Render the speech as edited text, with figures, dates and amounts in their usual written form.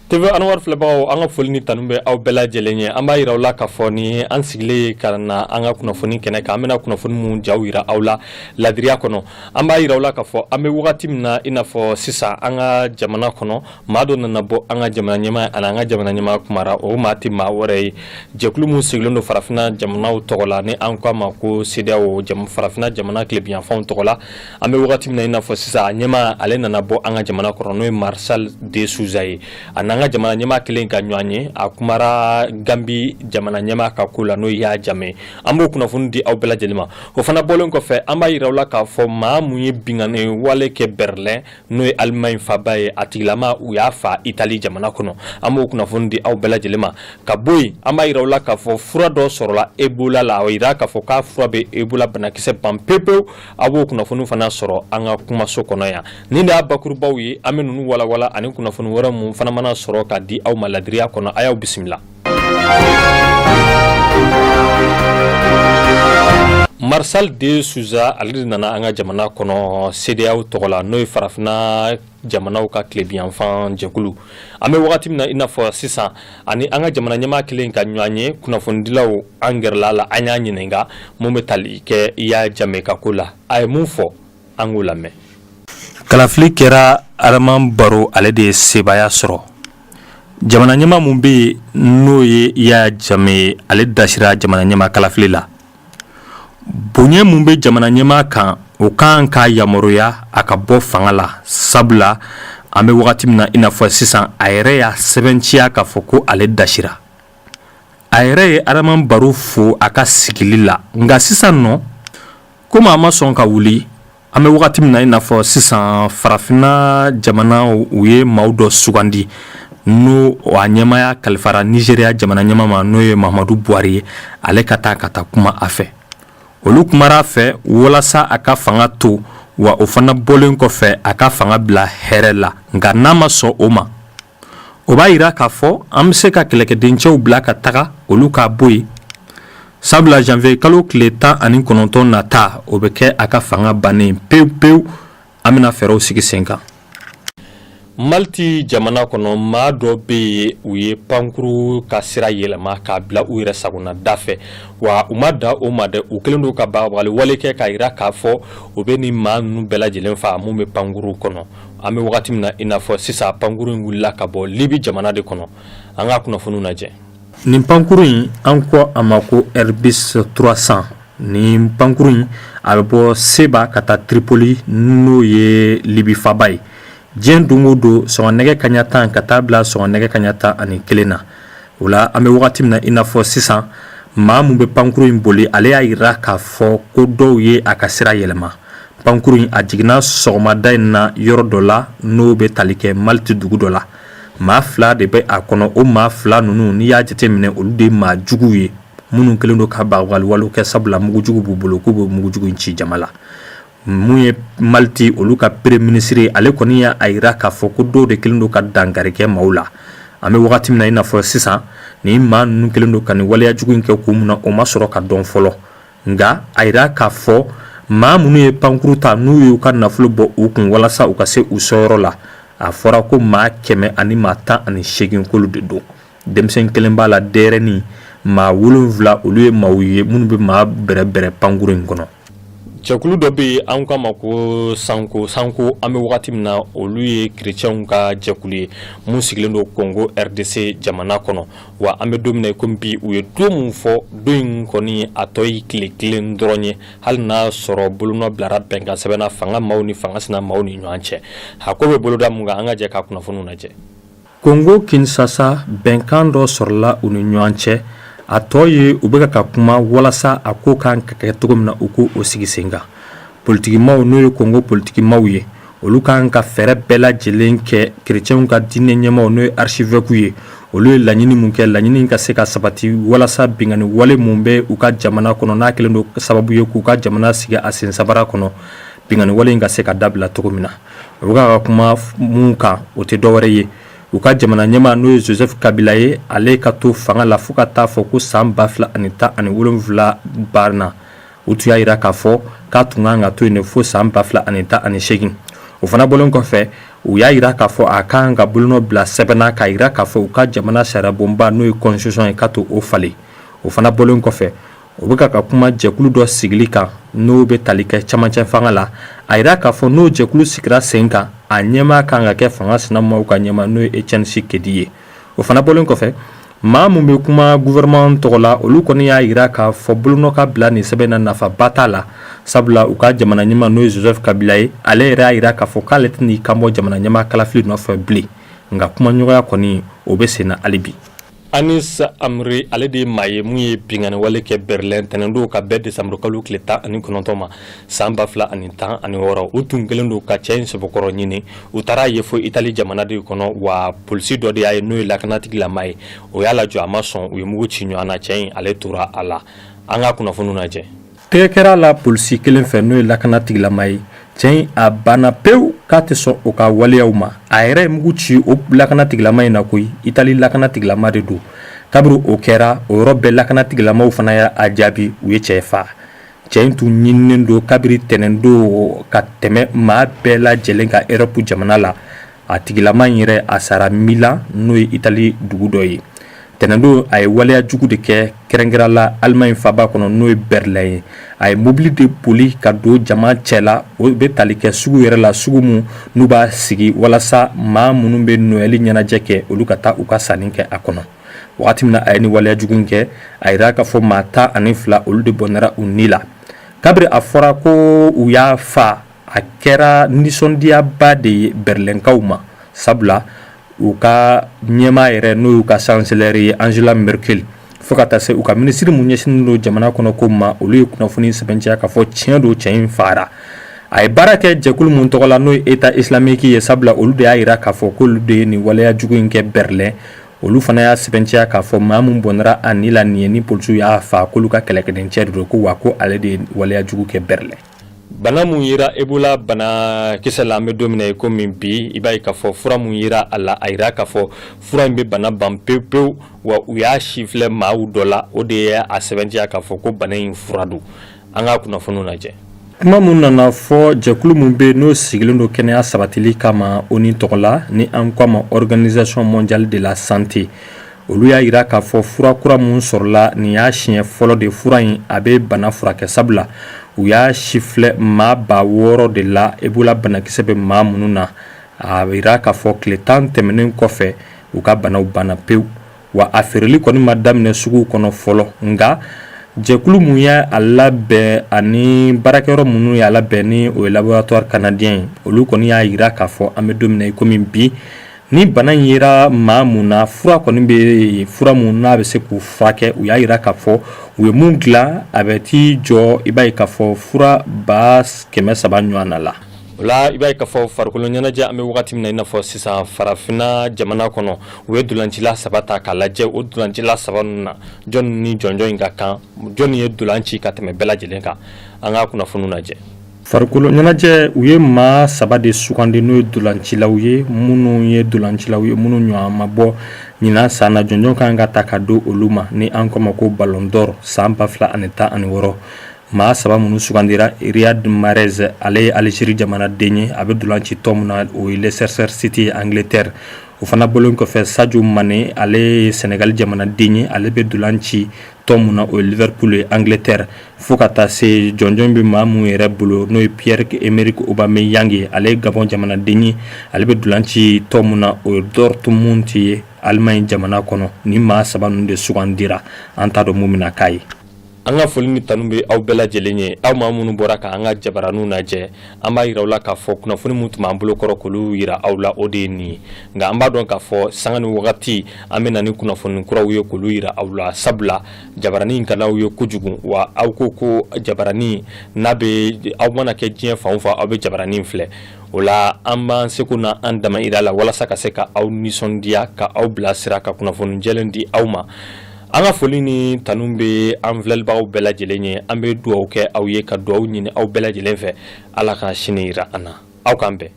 TV Anwar filɛbagaw, an ka foli ni tanu bɛ aw bɛɛ lajɛlen ye. An b'a yira aw la k'a fɔ ni an sigilen ye ka na an ka kunnafoni kɛnɛ kan, an bɛna kunnafoni mun jaw yira aw la ladiriya kɔnɔ. An b'a yira aw la k'a fɔ an bɛ wagati min na, i n'a fɔ sisan, an ka jamana kɔnɔ, maa dɔ nana bɔ an ka jamana ɲɛmaa ani an ka jamana ɲɛmaa kumara. O maa tɛ maa wɛrɛ ye, jɛkulu min sigilen don farafinna jamanaw tɔgɔ la, ni an ko a ma ko CEDEAO, farafinna jamana tilebinyanfanw tɔgɔ la. An bɛ wagati min na, i n'a fɔ sisan, a ɲɛmaa, ale nana bɔ an ka jamana kɔnɔ, n'o ye Marshal de Souza ye. A n'an ka jamana ɲɛmaa kelen ka ɲɔgɔn ye, a kumara Gambi jamana ɲɛmaa ka ko la, n'o ye Yaya Jame. An b'o kunnafoni di aw bɛɛ lajɛlen ma. O fana bɔlen kɔfɛ, an b'a yira aw la k'a fɔ maa mun ye binkanni wale kɛ Berlin, n'o ye Allemagne faba ye, a tigilama, u y'a fa Italie jamana kɔnɔ. An b'o kunnafoni di aw bɛɛ lajɛlen ma. Ka bɔ yen, an b'a yira aw la k'a fɔ fura dɔ sɔrɔla Ebola la. O yira k'a fɔ k'a fura bɛ Ebola banakisɛ ban pewu pewu. Aw b'o kunnafoni fana sɔrɔ an ka kumaso kɔnɔ yan. Nin de y'a bakurubaw ye. An bɛ ninnu walawala ani kunnafoni wɛrɛ mun fana mana sɔrɔ ka di aw ma ladiriya kɔnɔ. A y'aw bisimila. Marshal de Souza, ale de nana an ka jamana kɔnɔ CEDEAO tɔgɔ la, n'o ye farafinna jamanaw ka tilebinyanfan jɛkulu. An bɛ wagati min na, i n'a fɔ sisan, ani an ka jamana ɲɛmaa kelen ka ɲɔgɔn ye, kunnafonidilaw, an gɛrɛla la, an y'a ɲininka mun bɛ tali kɛ Yaya Jame ka ko la. A ye mun fɔ, an k'o lamɛn. Kalafili kɛra, Adama Baro, ale de ye sebaaya sɔrɔ. Jamana ɲɛmaa mun bɛ yen, n'o ye Yaya Jame ye, ale dasira jamana ɲɛmaa kalafili la. Bonya mun bɛ jamana ɲɛmaa kan, o kan k'a yamaruya a ka bɔ fanga la, sabula an bɛ wagati min na, i n'a fɔ sisan, a yɛrɛ y'a sɛbɛntiya k'a fɔ ko ale dasira. A yɛrɛ ye Adama Baro fo a ka sigili la, nka sisan nɔ, komi a ma sɔn ka wuli, an bɛ wagati min na, i n'a fɔ sisan, farafinna jamana, u ye maaw dɔ sugandi, n'o a ɲɛmaaya kalifara Nizeriya jamana ɲɛmaa ma, n'o ye Mahamadu Buhari ye, ale ka taa ka taa kuma a fɛ. Olu kumara a fɛ walasa a ka fanga to wa, o fana bɔlen kɔfɛ, a ka fanga bila hɛrɛ la. Nka n'a ma sɔn o ma, o b'a yira k'a fɔ an bɛ se ka kɛlɛkɛdencɛw bila ka taga olu k'a bɔ yen, sabula janvier kalo tile 19 nata, o bɛ kɛ a ka fanga bannen pewu pewu. An bɛna fɛɛrɛw sigi sen kan. Maliti jamana kɔnɔ, maa dɔ bɛ yen, u ye pankuru ka sira yɛlɛma k'a bila u yɛrɛ sagona da fɛ. Wa u ma da o ma dɛ, u kɛlen don ka bagabagali wale kɛ k'a yira k'a fɔ u bɛ nin maa ninnu bɛɛ lajɛlen faa mun bɛ pankuru kɔnɔ. An bɛ wagati min na, i n'a fɔ sisan, pankuru in wulila ka bɔ Libi jamana de kɔnɔ. An ka kunnafoniw lajɛ. Nin pankuru in, an ko a ma ko Airbus 300. Nin pankuru in, a bɛ bɔ Seba ka taa Tripoli, n'o ye Libi faba ye. Diɲɛ don o don, sɔgɔ nɛgɛ kaɲa 10 ka taa bila sɔgɔ nɛgɛ kaɲa 11 na. O la, an bɛ wagati min na, i n'a fɔ sisan, maa min bɛ pankuru in boli, ale y'a yira k'a fɔ ko dɔw ye a ka sira yɛlɛma. Pankuru in, a jiginna sɔgɔmada in na yɔrɔ dɔ la, n'o bɛ tali kɛ Maliti dugu dɔ la. Maa fila de bɛ a kɔnɔ. O maa fila ninnu, n'i y'a jateminɛ, olu de ye maa juguw ye minnu kɛlen don ka bagabagali walew kɛ, sabula mugujugu b'u bolo, k'u bɛ mugujugu in ci jama la. Mun ye Maliti olu ka premier ministre ye, ale kɔni y'a yira k'a fɔ ko dɔw de kɛlen don ka dankari kɛ maaw la. An bɛ wagati min na, i n'a fɔ sisan, nin maa ninnu kɛlen don ka nin waleya jugu in kɛ kun min na, o ma sɔrɔ ka dɔn fɔlɔ. Nka a yira k'a fɔ maa minnu ye pankuru ta, n'u y'u ka nafolo bɔ u kun walasa u ka se u sɔyɔrɔ la, a fɔra ko maa 118 k'olu de don. Denmisɛn kelen b'a la, denyɛrɛnin. Maa wolonwula, olu ye maaw ye minnu bɛ maa bɛrɛbɛrɛ pankuru in kɔnɔ. Jɛkulu dɔ bɛ yen, an k'a ma ko Sanko. Sanko, an bɛ wagati min na, olu ye kerecɛnw ka jɛkulu ye mun sigilen don Kongo RDC jamana kɔnɔ. Wa an bɛ don min na komi bi, u ye don mun fɔ, don in kɔni, a tɔ ye tile kelen dɔrɔn ye, hali n'a sɔrɔ bolonɔ bilara bɛnkan sɛbɛn na fanga maaw ni fanga sina maaw ni ɲɔgɔn cɛ. A ko bɛ boloda mun kan, an ka jɛ ka kunnafoniw lajɛ. Kongo Kinsasa, bɛnkan dɔ sɔrɔla u ni ɲɔgɔn cɛ. A tɔ ye u bɛ ka kuma walasa a ko kan ka kɛ cogo min na, u k'o sigi sen kan. Politikimaw, n'o ye Kongo politikimaw ye, olu kan ka fɛɛrɛ bɛɛ lajɛlen kɛ. Kerecɛnw ka diinɛ ɲɛmaaw, n'o ye archevêque ye, olu ye laɲini mun kɛ, laɲini ka se ka sabati walasa binkanni wale mun bɛ u ka jamana kɔnɔ, n'a kɛlen don sababu ye k'u ka jamana sigi a sen sabara kɔnɔ, binkanni wale in ka se ka dabila cogo min na. U bɛ ka kuma mun kan, o tɛ dɔwɛrɛ ye, u ka jamana ɲɛmaa, n'o ye Joseph Kabila ye, ale ka to fanga la fo ka taa fɔ ko san 2017 banna. U tun y'a yira k'a fɔ k'a tun kan ka to yen fo san 2018. O fana bɔlen kɔfɛ, u y'a jira k'a fɔ a kan ka bolonɔ bila sɛbɛn na k'a jira k'a fɔ u ka jamana sariyabonba, n'o ye constitution ye, ka to o falen. O fana bɔlen kɔfɛ, o bɛ ka kuma jɛkulu dɔ sigili kan, n'o bɛ tali kɛ camancɛ fanga la. A jira k'a fɔ n'o jɛkulu sigira sen kan, a ɲɛmaa kan ka kɛ fanga sinamaw ka ɲɛmaa, n'o ye Etienne Tshisekedi ye. O fana bɔlen kɔfɛ, maa min bɛ kuma gouvernement tɔgɔ la, olu kɔni y'a jira k'a fɔ bolonɔ ka bila nin sɛbɛn na, nafaba t'a la, sabula u ka jamana ɲɛmaa, n'o ye Joseph Kabila ye, ale yɛrɛ y'a jira k'a fɔ k'ale tɛn'i kanbɔ jamana ɲɛmaa kalafili nɔfɛ bilen. Nka kumaɲɔgɔnya kɔni, o bɛ sen na hali bi. Anis Amri, ale de ye maa ye mun ye binkanni wale kɛ Berlin tɛnɛndon ka bɛn desanburu kalo tile 19 ma san 2016. U tun kɛlen don ka cɛ in sɛbɛkɔrɔ ɲini. U taara ye fo Itali jamana de kɔnɔ. Wa polisi dɔ de y'a ye, n'o ye lakanatigilama ye, o y'a lajɔ, a ma sɔn. U ye mugu ci ɲɔgɔn na, cɛ in ale tora a la. An ka kunnafoniw lajɛ. Tɛgɛ kɛra la polisi kelen fɛ, n'o ye lakana tigilama ye. Cɛ in a banna pewu k'a tɛ sɔn o ka waleyaw ma. A yɛrɛ ye mugu ci o lakana tigilama in na koyi. Itali lakana tigilama de don. Kabiri o kɛra, o yɔrɔ bɛɛ lakana tigilamaw fana y'a jaabi, u ye cɛ fa. Cɛ in tun ɲininen don kabiri tɛnɛndon ka tɛmɛ maa bɛɛ lajɛlen ka Europe jamana la. A tigilama in yɛrɛ, a sara Milan, n'o ye Itali dugu dɔ ye. Tɛnɛndon, a ye waleya jugu de kɛ, kɛrɛnkɛrɛn la Allemagne faba kɔnɔ, n'o ye Berlin ye. A ye mobili de boli ka don jama cɛ la. O bɛ tali kɛ sugu yɛrɛ la, sugu mun n'u b'a sigi walasa maa minnu bɛ Noël ɲɛnajɛ kɛ, olu ka taa u ka sanni kɛ a kɔnɔ. Wagati min na a ye ni waleya jugu kɛ, a yira k'a fɔ maa 12, olu de bɔnɛra u ni la. Kabiri a fɔra ko u y'a fa, a kɛra nisɔndiyaba de ye Berlinkaw ma, sabula u ka ɲɛmaa yɛrɛ, n'o y'u ka chancelier ye, Angela Merkel, fo ka taa se u ka minisiri mun ɲɛsinnen don jamana kɔnɔ ko ma, olu ye kunnafoni sɛbɛntiya k'a fɔ tiɲɛ don, cɛ in fara. A ye baara kɛ jɛkulu mun tɔgɔ la, n'o ye État islamique ye, sabula olu de y'a jira k'a fɔ k'olu de ye nin waleya jugu in kɛ Berlin, olu fana y'a sɛbɛntiya k'a fɔ maa mun bɔnɛra a ni la nin ye, ni polisiw y'a fa, k'olu ka kɛlɛkɛden cɛ de don, ko wa ko ale de ye waleya jugu kɛ Berlin. Bana mun yera Ebola bana kisɛ la, an bɛ don min na i komi bi, i b'a ye k'a fɔ fura mun yera a la, a yira k'a fɔ fura in bɛ bana ban pewu pewu. Wa u y'a sifilɛ maaw dɔ la, o de ye a sɛbɛntiya k'a fɔ ko bana in fura don. An ka kunnafoniw lajɛ. Kuma mun nana fɔ, jɛkulu mun bɛ n'o sigilen don kɛnɛya sabatili kama ONU tɔgɔ la, ni an ko a ma Organisation mondiale de la santé, olu y'a jira k'a fɔ fura kura mun sɔrɔla nin y'a siɲɛ fɔlɔ de fura in a bɛ bana furakɛ, sabula u y'a sifilɛ maa 6000 de la, Ebola banakisɛ bɛ maa minnu na. A jira k'a fɔ tile 10 tɛmɛnen kɔfɛ, u ka banaw banna pewu. Wa a feereli kɔni ma daminɛ sugu kɔnɔ fɔlɔ, nka jɛkulu mun y'a labɛn ani baarakɛyɔrɔ minnu y'a labɛn, ni o ye laboratoire canadien ye, olu kɔni y'a jira k'a fɔ an bɛ don min na i komi bi, ni bana in yera maa mun na, fura kɔni bɛ yen, fura mun n'a bɛ se k'u furakɛ. U y'a jira k'a fɔ u ye mun dilan, a bɛ t'i jɔ, i b'a ye k'a fɔ fura 300,000 ɲɔgɔn na la. O la, i b'a ye k'a fɔ farikolo ɲɛnajɛ, an bɛ wagati min na i n'a fɔ sisan, farafinna jamana kɔnɔ, u ye dolancila saba ta k'a lajɛ. O dolancila saba ninnu na, jɔn ni jɔnjɔn in ka kan, jɔnni ye dolan ci ka tɛmɛ bɛɛ lajɛlen kan? An ka kunnafoniw lajɛ. Farikolo ɲɛnajɛ, u ye maa saba de sugandi, n'o ye dolancilaw ye, minnu ye dolancilaw ye minnu ɲɔgɔn ma bɔ ɲinan san na. Jɔnjɔn kan ka ta ka don olu ma, ni an ko ma ko Ballon d'Or san 2016. Maa saba minnu sugandira: Riyad Mahrez, ale ye Algérie jamanaden ye, a bɛ dolanci tɔn min na, o ye Leicester City ye Angleterre. O fana bɔlen kɔfɛ, Sadio Mané, ale ye Sénégal jamanaden ye, ale bɛ dolan ci tɔn mun na, o ye Liverpool ye Angleterre. Fo ka taa se jɔnjɔn bɛ maa mun yɛrɛ bolo, n'o ye Pierre-Emerick Aubameyang ye, ale ye Gabon jamanaden ye, ale bɛ dolan ci tɔn mun na, o ye Dortmund ye Allemagne jamana kɔnɔ. Ni maa saba ninnu de sugandira, an t'a dɔn mun bɛna k'a ye. An ka foli ni tanu bɛ aw bɛɛ lajɛlen ye, aw maa minnu bɔra ka an ka jabaraninw lajɛ. An b'a yira aw la k'a fɔ kunnafoni min tun b'an bolo kɔrɔ k'olu yira aw la, o de ye nin ye. Nka an b'a dɔn k'a fɔ sanga ni wagati, an bɛ na ni kunnafoni kuraw ye k'olu yira aw la, sabula jabaranin ka d'aw ye kojugu. Wa aw ko ko jabaranin n'a bɛ aw mana kɛ diɲɛ fan o fan, aw bɛ jabaranin filɛ. O la, an b'an seko na an damayira la walasa ka se ka aw nisɔndiya, ka aw bilasira, ka kunnafoni jɛlen di aw ma. An ka foli ni tanu bɛ an filɛlibagaw bɛɛ lajɛlen ye. An bɛ dugawu kɛ aw ye, ka dugawu ɲini aw bɛɛ lajɛlen fɛ. Ala ka sini yira an na. Aw k'an bɛn.